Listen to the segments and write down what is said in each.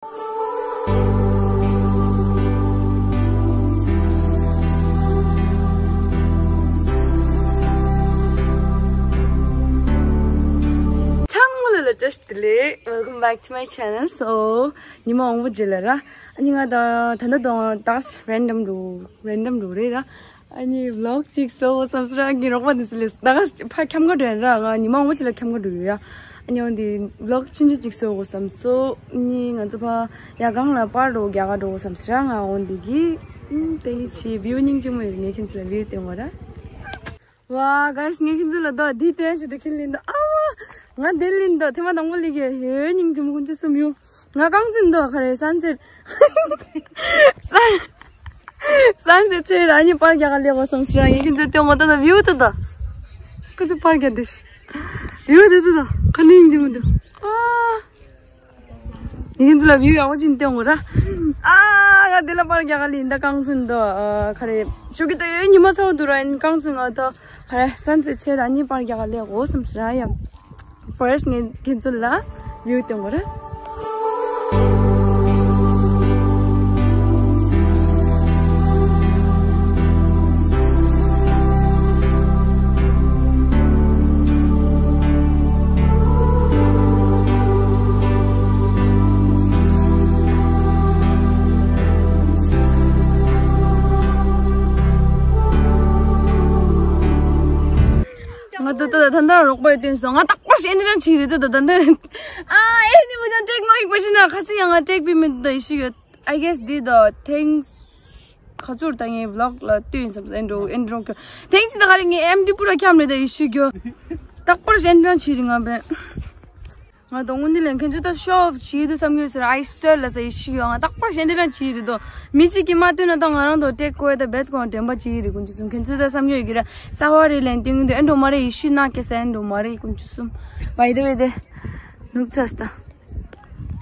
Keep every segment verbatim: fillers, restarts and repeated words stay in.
ཚང་མ་ལ་བཀྲ་ཤིས་བདེ་ལེགས། Welcome back to my channel. So, ཉི་མ་དབང་པོ་རྗེས་ལ་ར། ཨ་ནི་ང་ད་ད་ད་དུང་ད་རེན་ཌམ་རུ་རེན་ཌམ་རུ་རེད་ར། ཨ་ནི་ཝི་ལོག་ཅིག་བཟོ་དགོས་བསམ་སོང་ར། ངའི་རོགས་པ་འདི་ཚོ་ལས་ད་ག་ཕར་འཁྱམ་ག་འགྲོ་ཡིན་ར། ང་ཉི་མ་དབང་པོ་རྗེས་ལ་འཁྱམ་ག་འགྲོ་ཡོད་ཡ། ཨ་ནི་འོན་ཏེ་ཝི་ལོག་ཆུང་ཆུང་ཅིག་བཟོ་དགོས་བསམ་སོང་། ཨ་ནི་ང་ཚོ་ཕར་ཡར་སྒང་ལ་པར་རོ་རྒྱག་ག་འགྲོ་དགོས་བསམ་སོང་ར། ང་འོན་ཏེ་གི་ཨུམ་དེ་ཡི་ཆེ་བིའུ་སྙིང་རྗེ་མོ་ཡོད། ངས་ཁྱེད་ཚོ་ལ་བིའུ་སྟོན་དགོས་ར། ཝ་གཱས། ངས་ཁྱེད་ཚོ་ལ་ད་འདི་སྟོན་ཆེད་དུ་ཁྱེར་ལིན་ད། ཨ་ཝ། ང་འདིར་ལིན་ད། ཐེངས་མ་དང་པོ་སླེབས་ཀྱི་ཡོད། སྙིང་རྗེ་མོ་ཀུན་སྤྱོད་གསུམ་ཡོད། ང་རྐང་ཚུན་ད་ག་རེ་སན་སེཊ། སན་སན་སེཊ་ཆེ་ར་ཨ་ནི་པར་རྒྱག་ག་སླེབས་དགོས་བསམ་སོང་ར། ངས་ཁྱེད་ཚོ་སྟོན་དགོས་ད། ད་བིའུ་ད་ད། ཀུན་སྤྱོད་པར་རྒྱག་འདི་ཤི། བིའུ་ད་ད་ད། ཁ་ནི་སྙིང་རྗེ་མོ་འདུག་ཨ། ཡིན་འདི་ལ་བིའུ་ཡག་པོ་ཅིག་སྟོན་དགོས་ར། ཨ། ང་འདི་ལ་པར་རྒྱག་ག་སླེབས་ཡིན་ད། རྐང་ཚུན་ད་ག་རེ་ཞོགས་ཀྱི་ད་ཡོད། ཉི་མ་ཚ་པོ་འདུག་ར། ཨ་ནི་རྐང་ཚུན་ང་ད་ག་རེ་སན་སེཊ་ཆེ་ར་ཨ་ནི་པར་རྒྱག་ག་སླེབས་དགོས་བསམ་སོང་ར། ཡ། ཕར་སི་ཊི་ངས་ཁྱེད་ཚོ་ལ་བིའུ་སྟོན་དགོས་ར། ང་ད་ད་ད་ད་རོགས་པ་ཡི་སྟོན་སོང་། ང་རྟག་པར་ཞེ་འདི་རང་ཆི་རེད་ད་ད་ད་ད། ཨ་ཨེ་ནི་མོ་ཅང་ཀྲེག་མ་ཡིག་པ་ཞིག་ན་ཁ་སི་ཡང་ང་ཀྲེག་པི་མི་ད་ཡི་ཤི་ཡོད། I guess འདི་ད་ཐེངས་ཁ་ཚུར་ད་ངའི་ཝི་ལོག་ལ་སྟོན་བསམ། ཨེན་འགྲོ་ཨེན་འགྲོ་གི་ཐེངས་ཅི་ད་ག་རེ་ངའི་ཨེམ་ཌི་པུ་ར་འཁྱམ་རེད་ད་ཡི་ཤི་གྱོ། རྟག་པར་ཞེ་འདི་རང་ཆི་རེད་ང་བས། ང་དང་དངོས་གནས་ལན་ཁྱེད་ཚོ་ད་ཤོ་ཨོཕ་བྱེད་དུ་བསམ་གྱི་ཟེར། I swear ལ་ཟེར་ཡི་ཤི་ཡོད། ང་རྟག་པར་ཞེ་འདི་རང་ཆི་རེད་དོ། མི་གཅིག་གིས་མ་སྟོན་ན་ད་ང་རང་དོ་ཀྲེག་ཀོ་ཡ་ད་བེད་ཀོ་དྲན་པ་ཅི་རེད་ཀུན་སྤྱོད་གསུམ། ཁྱེད་ཚོ་ད་བསམ་གྱི་ཡོད་ཀྱི་ར། གསར་པ་རེད་ལན་སྟོན་གྱི་འདུག་ཨེ་འགྲོ་མ་རེད་ཡི་ཤི་ན་ཀེ་ས་ཨེ་འགྲོ་མ་རེད་ཀུན་སྤྱོད་གསུམ། By the way དེ་ནུབ་ཚ་སྟ།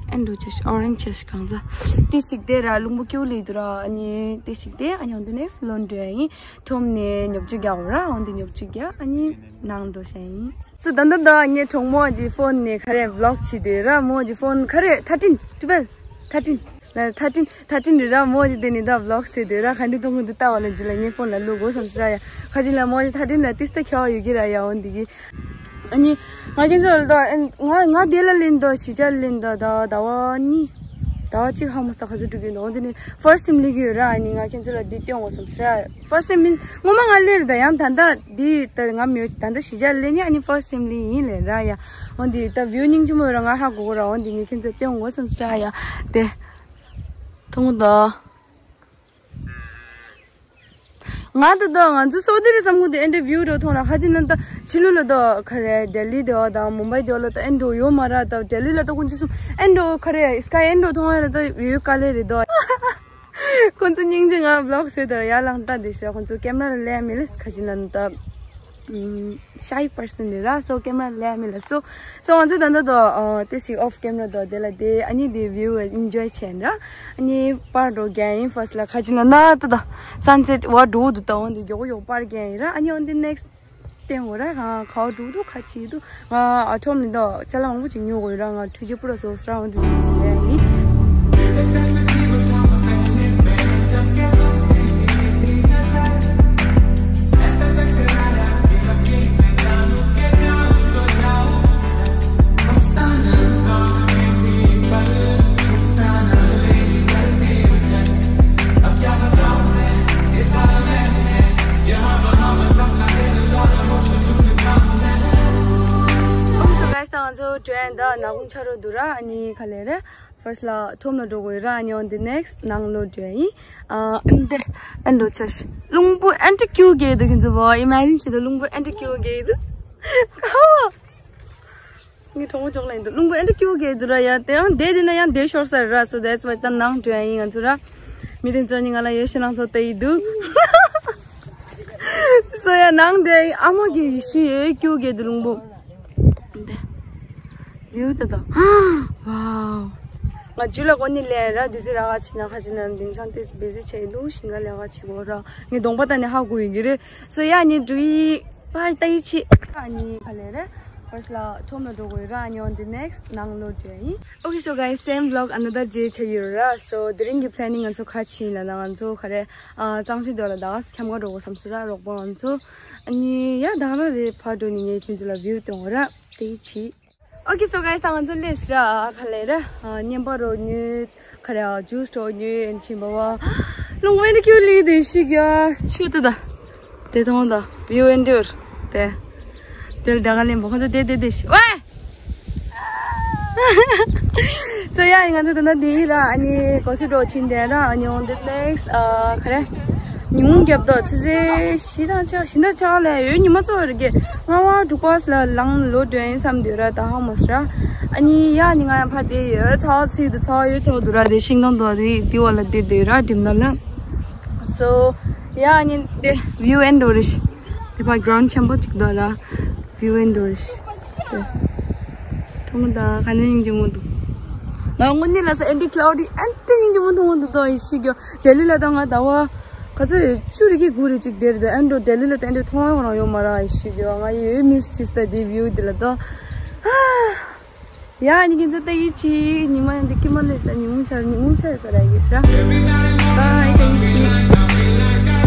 ཨེ་འགྲོ་ཆ་ཤི་ཨོ་རེན་ཇི་ཆ་ཤི་གང་ཚ། དེ་ཞིག་དེ་ར་ལུང་པོ་ཀེའུ་ལི་དུ་ར། ཨ་ནི་དེ་ཞིག་དེ་ཨ་ནི་འོན་ཏེ་ནེགསི་ལོན་འགྲོ་ཡ་ཡིན། ཁྲོམ་ནས་ཉོ་ཆུ་རྒྱག་ར། འོན་ཏེ་ཉོ་ཆུ་རྒྱག་ཨ་ནི་ནང་འགྲོ་ཤ་ཡིན། སུ་ད་ད་ད་ངའི་གྲོགས་མོ་གི་ཕོན་ནས་ག་རེ་ཝི་ལོག་བྱེད་དེ་ར། མོ་གི་ཕོན་ག་རེ་ཐར་ཊིན་ཊུ་ཝེལ་ཐར་ཊིན་ལ་ཐར་ཊིན་ཐར་ཊིན་རེད་ར། མོ་གི་དེ་ནི་ད་ཝི་ལོག་བྱེད་དེ་ར། ག་འདྲ་གཏོང་གི་འདུག་ལྟ་བ་ལ་འཇུ་ལ་ངའི་ཕོན་ལ་བླུག་དགོས་བསམ་སི་ར་ཡ། ཁ་ཅིག་ལ་མོ་གི་ཐར་ཊིན་ལ་ཏིས་ཏ་ཁྱོ་ཡོད་ཀྱི་ར་ཡ། འོན་ཏེ་གི་ཨ་ནི་ང་ཁྱེད་ཚོ་ལ་ད་ང་ང་དེ་ལ་ལེན་དོ་ཞི་ཅ་ལེན་དོ་ད་ཟླ་བ་གཉིས་ཟླ་བ་གཅིག་ཧ་མ་སྟ་ག་ཚོད་འགྲོ་གི་འདུག་འོན་ཏེ་ནི་ཕར་སི་ཊི་ཊེམ་ལེན་གི་ཡོད་ར། ཨ་ནི་ང་ཁྱེད་ཚོ་ལ་འདི་སྟོན་དགོས་བསམ་སི་ར། ཕར་སི་ཊི་ཊེམ་མིན་སྔོན་མ་ང་ལེར་ད་ཡང་ད་ད། འདི་ད་ང་མི་ད་ལྟ་ཞི་ཅ་ལེ་ནི་ཨ་ནི་ཕར་སི་ཊི་ཊེམ་ལེ་ཡིན་ལེ་ར་ཡ། འོན་ཏེ་ད་བིའུ་སྙིང་རྗེ་མོ་ར་ང་ཧ་གོ་གོ་ར། འོན་ཏེ་ངས་ཁྱེད་ཚོ་སྟོན་དགོས་བསམ་སི་ར་ཡ། དེ་མཐོང་ད། ང་ད་ད་ང་ཚོ་སོ་དེ་རེད་བསམ་གོ་དེ་ཨེ་འདྲ་བིའུ་རོ་མཐོང་ར། ཁ་ཅིག་ན་ད་ཕྱི་ལོ་ལ་ད་ག་རེ་ལྡི་ལི་དེ་བ་དང་མུམ་བྷའི་དེ་བ་ལ་ད་ཨེ་འདྲ་ཡོད་མ་ར། ད་ལྡི་ལི་ལ་ད་ཀུན་སྤྱོད་གསུམ་ཨེ་འདྲ་ག་རེ་སི་ཀའི་ཨེ་འདྲ་མཐོང་ཡ་ལ་ད་ཡོད་དཀའ་ལས་རེད་ད། ཁོང་ཚོ་སྙིང་རྗེ། ང་ཝི་ལོག་བཟོས་དང་ཡར་ལངས་ལྟ་དེ་ཤོག་ཁོང་ཚོ་ཀེམ་ར་ལ་ལས་མི་ལས་ཁ་ཅིག་ན་ད་ཤའི་པར་སན་རེད་ར། སོ་ཀེམ་ར་ལ་ལས་མི་ལ་སོ། སོ་ང་ཚོ་ད་ལྟ་དོ་དེ་ཞིག་ཨོཕ་ཀེམ་ར་དོ་དེ་ལ་དེ་ཨ་ནི་དེ་བིའུ་ཨེན་ཇོའི་བྱས་ན་ར། ཨ་ནི་པར་འགྲོ་རྒྱ་ཡིན་ཕར་སི་ལ་ཁ་ཅིག་ན་ན་ད་ད་སན་སེཊ་བ་འགྲོ་འདུག་ད་འོན་ཏེ་མགྱོགས་མགྱོགས་པར་རྒྱ་ཡིན་ར། ཨ་ནི་འོན་ཏེ་ནེགསི་སྟེང་འོ་ར་ཧ་ཁའོ་འགྲོ་འདུག་ཁ་ཆེ་འདུག་ང་ཨ་ཁྲོམ་ནི་འདུག་ཅ་ལག་མང་པོ་ཅིག་ཉོ་དགོས་ར། ང་འཕྲུལ་ཆས་པུ་ར་སོ་སོ་ར་འོ་འདུག་ཅིག་ལས་ཡིན། ཨོམ་སོ་གཱས། ད་ང་ཚོ་ཊེ་རེན་ད་ནག་ཁུང་ཆ་རོ་འདུག་ར། ཨ་ནི་ག་ལེ་རེད། ཕར་སི་ལ་ཁྲོམ་ལ་འགྲོ་དགོས་ར། ཨ་ནི་འོན་ཏེ་ནེགསི་ནང་ལོ་ཊེ་རེན་ཡིན། ཨ་འདི་ཨེ་འགྲོ་ཆ་ཤི། རླུང་བུ་ཨེ་འདྲ་སྐྱིད་གི་འདུག་ཁྱེད་ཚོ་བོ་ཨི་མེ་ཇིན་བྱེད་དོ། རླུང་བུ་ཨེ་འདྲ་སྐྱིད་གི་འདུག་ངའི་གྲོགས་མོ་ཅོག་ལ་ཡིན་འདུག་རླུང་བུ་ཨེ་འདྲ་སྐྱིད་གི་འདུག་ར་ཡ། དེ་ཡང་བསྡད་དེ་ན་ཡང་བསྡད་ཤོར་ས་རེད་ར། So that's why ད་ནང་འགྲོ་ཡ་ཡིན། ང་ཚོ་ར་མི་དེ་ཚོ་ནི་ང་ལ་ཡོད་ཤེས་ནང་ཚོ་ལྟ་ཡི་འདུག་སོ་ཡ་ནང་འགྲོ་ཡ་ཡིན། ཨ་མ་གི་ཡི་ཤི་ཡོད་སྐྱིད་གི་འདུག་རླུང་བུ་འདི་ཡུ་ད་ད། ཝའོ། ང་ཇུ་ལ་གོ་ནི་ལས་ར་དུས་ཚོད་རག་ག་ཆི་ན་ཁ་ཆི་ན་དེང་སང་ཏེས་བི་ཟི་ཆེ་འདུག་ཤིང་ག་ལས་ག་ཆི་གོ་ར། ངའི་གདོང་པ་ད་ནི་ཧ་གོ་ཡི་གི་རེད། སོ་ཡ་ནི་འགྲོ་ཡི། པར་ལྟ་ཡི་ཆི། ཨ་ནི་ག་ལེ་རེད། First ལ་ཁྲོམ་ལ་འགྲོ་དགོས་ར། ཨ་ནི་on the next ནང་ལོག་འགྲོ་ཡིན། Okay, so guys, same vlog, another day ཆགས་ཡོད་ར། So དེ་རིང་གི་planning ང་ཚོ་ཁ་ཕྱིན་ལ་ན་ང་ཚོ་ག་རེ་ཨ་གཙང་ཆུ་དོ་ལ་ད་ག་ཁྱམས་ག་འགྲོ་དགོས་བསམ་སོང་ར། རོགས་པ་ང་ཚོ་ཨ་ནི་ཡ་ད་ག་ར་རེད་ཕར་འགྲོ་ནི་ངས་ཁྱེད་ཚོ་ལ་view སྟོན་དགོས་ར། དེ་ཕྱིན། Okay, so guys, ད་ང་ཚོ་སླེབས་སོང་ར། ཨ་ཁ་ལེ་ར། ཨ་བརྙན་པར་རོ་ཉོས། ཁ་ར་juice རོ་ཉོས། ཨན་ཕྱིན་པ་བ། ལུང་བའི་ནི་ཀྱུ་ལི་དེ་ཤི་ག་ཆུ་དེ་ད། དེ་མཐོང་ད། View and tour དེ། དེ་ལ་ད་ག་ལེན་པ་ཁོ་ཚོ་དེ་དེ་དེ་ཤི་ཝེ། So yeah, ང་ཚོ་ད་ནི་དེ་ཡིན་ར། ཨ་ནི་གོ་སི་འགྲོ་ཕྱིན་དེ་ར། ཨ་ནི་on the next ཨ་ཁ་ར། ཉིན་མོ་རྒྱབ་དོ་ཆུ་ཚོད་བཞི་དང་ཕྱེད་བཞི་དང་ཕྱེད་ལས་ཡོད་ཉི་མ་ཚོ་རེ་གེ་ལྔ་པ་དྲུག་པ་ལ་ལངས་ལོ་སྒྲོན་བསམ་དུས་ར། ད་ཧ་མོ་སི་ར། ཨ་ནི་ཡ་ནི་ང་ཡང་ཕ་དེ་ཡོད་ཚ་བ་ཚིག་ཏུ་ཚ་བ་ཡོད་ཚ་བ་འདུག་ར། དེ་ཤིང་སྡོང་འདུག་རེད། དེ་བ་ལ་དེ་དེ་ར་འགྲིམ་ན་ལ། So yeah, ཨ་ནི་དེ་view and tour རེད། དེ་ཕ་ground ཆེན་པོ་ཅིག་འདུག་ར། View and tour རེད། དེ་ཁྲོམ་ད་ག་ནས་ཡིན་གྱི་མོ་འདུག་ང་དངོས་གནས་ལ་ས་ཨེ་འདི་cloudy ཨེ་འདི་ཡིན་གྱི་མོ་འདུག་མོ་འདུག་དོ་ཡི་ཤི་གྱོ། དེ་ལི་ལ་ད་ང་ད་བ། ག་ཚོད་རེད། བཅུ་རེ་གི་དགུ་རེ་གཅིག་དེར་དེ་ཨན་འགྲོ་དེ་ལི་ལ་དེ་འགྲོ་མཐོང་ཡོང་རང་ཡོད་མ་ར་ཡི་ཤི་གྱོ། ང་ཡོད་miss ཅིས་ད་དེ་view དེ་ལ་དོ། ཡ་ཉི་གིན་ཚོ་ད་ཡི་ཆི་ཉི་མ་ཡང་འདི་ཀི་མ་ལེ་ས་ཉི་མ་ཆ་ཉི་མ་ཆ་ས་ར་ཡི་ས་ར། Bye, ད་ཡི་ཆི།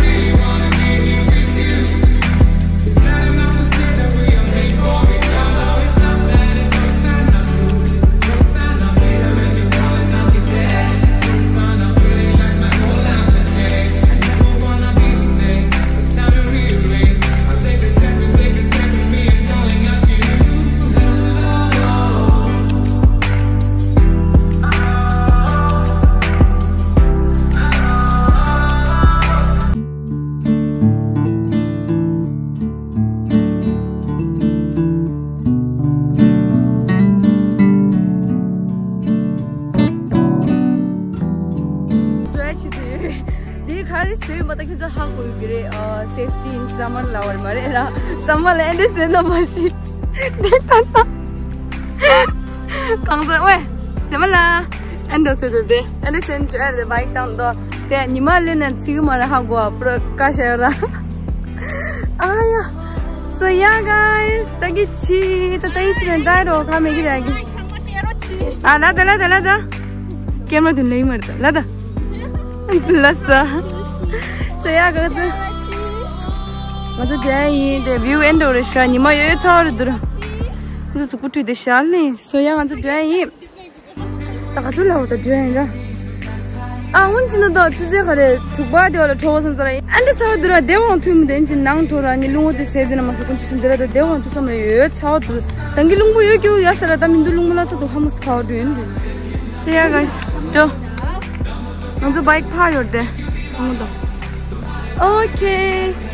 འདི་ག་རེ་བཟོས་མ་ད་ཁྱོད་ཚོ་ཧ་གོ་གི་རེད། ཨ་safety in summer ལ་བར་མ་རེད་ར། summer ལ་ཨེ་འདྲ་བཟོས་ན་མ་ཤི། འདྲེ་ད་ད། གང་ཟེར་ཝེ། ཟེར་མ་ལ། ཨེ་འདྲ་བཟོས་འདུག་དེ། ཨེ་འདྲ་བཟོས་འདུག་ཨེ་རེད་bike བཏང་འདུག་དེ་ཉི་མ་ལེན་ན་ཚིག་མ་ར་ཧ་གོ་པྲོ་ཀ་ཤ་ཡོད་ར། ཨ་ཡ། So yeah, guys, ད་གི་ཆི་ད་ད་ཡི་ཆི་རེད་ད་རོ་ཁ་མེ་གི་ར་གི། ཨ་ལ་ད་ལ་ད་ལ་ད། ཀེམ་ར་དེ་ལེ་མར་ད་ལ་ད། ལ་ས། So yeah, guys, ང་ཚོ་དེ་ཡིན་དེ་view and tour རེད་ཤག་ཉི་མ་ཡོད་ཚ་བ་རེད་འདུག་ར། ང་ཚོ་གཟུགས་པོ་བཀྲུས་ཏེ་ཤག་ལེ། So yeah, ང་ཚོ་དེ་ཡིན། ད་ག་ཚོད་ལ་འོ་ད་འགྲོ་ཡིན་ར། ཨ་སྔོན་ཅི་ན་ད་ཆུ་ཚོད་ག་རེ་དྲུག་པ་དེ་བ་ལ་འཕྲོ་བ་བསམ་ཚར་ཨ་འདྲ་ཚ་བ་འདུག་ར། དེ་བང་ཐུན་མི་དེན་ཅི་ནང་འཕྲོ་ར་ནི་ལུང་བ་དེ་ཟེར་དེ་ན་མ་སོ་ཀུན་ཅི་སུམ་དེ་ར་ད་དེ་བང་ཐུ་བསམ་ལ་ཡོད་ཚ་བ་འདུག་ད་གི་ལུང་བུ་ཡོད་ཀྱི་ཡ་ས་ར་ད་མི་འདུག་ལུང་བུ་ལ་ཚ་འདུག་ཧ་མ་སི་ཁ་བ་འགྲོ་ཡིན་འདུག See ya, guys. འགྲོ། ང་ཚོ་bike ཕར་ཡོད་དེ། ཧ་མ་ད། Okay.